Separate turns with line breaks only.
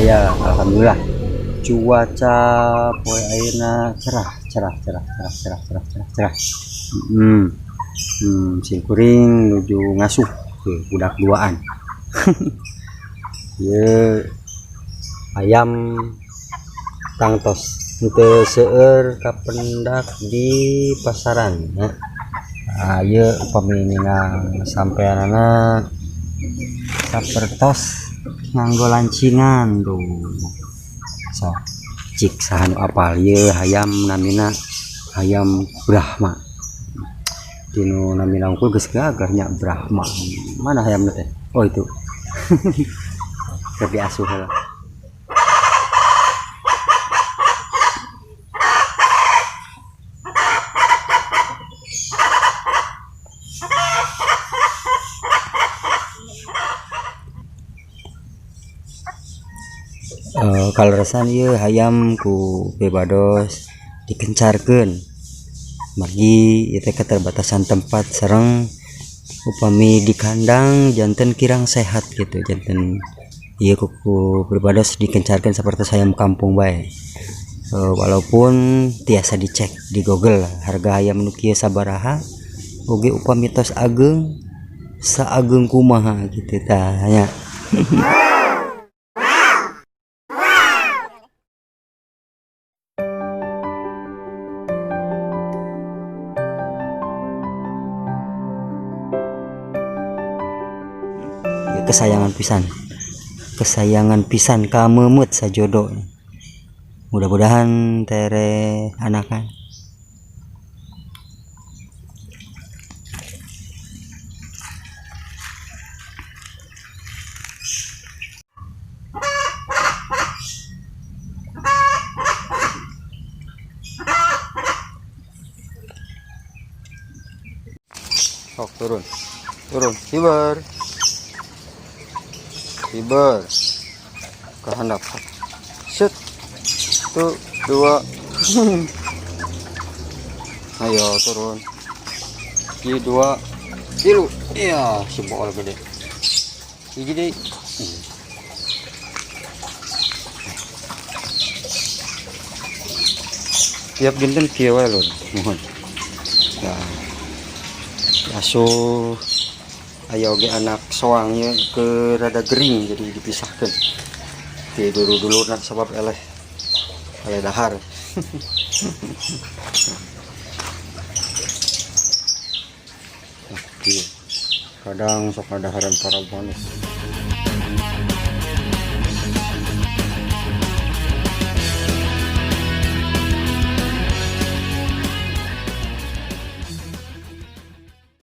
Jaya. Alhamdulillah cuaca poe ayeuna cerah cerah cerah cerah cerah cerah cerah cerah. Sim kuring nuju ngasuh ke budak duaan. Ieu ayam tangtos henteu seueur kapendak di pasaran ya. Nah, ieu upami ningal sampeanana sapertos nganggo lancingan tuh. Sok cik saha nu apal ieu hayam namina hayam Brahma. Dinu namina unggul geus gagah nya Brahma. Mana hayamna teh? Oh itu. Keur diasuh heula. Kaleresan ieu hayam ku Bebados dikencarkeun margi ieu teh keterbatasan tempat sareng upami di kandang janten kirang sehat gitu, janten ieu ku Bebados dikencarkeun sapertos hayam kampung bae. Walaupun tiasa dicek di Google harga hayam nu kieu sabaraha oge upami tos ageng saageng kumaha gitu tah nya. Kesayangan pisan, kesayangan pisan kamemut sajodo. Mudah-mudahan tere anakan. Sok turun, turun, hibar. Hibar ke handap. Set. 1, 2. Ayo turun. 1, 2, 3. Iya, si bool gede. Hiji deui. Tiap dinten kieu wae lur, mohon. Nah, asuh aya oge anak soangnya ke rada gering jadi dipisahkan. Ti dulur-dulurna sabab eleh eleh dahar. Nah, kieu. Kadang sok ngadaharan para manusia.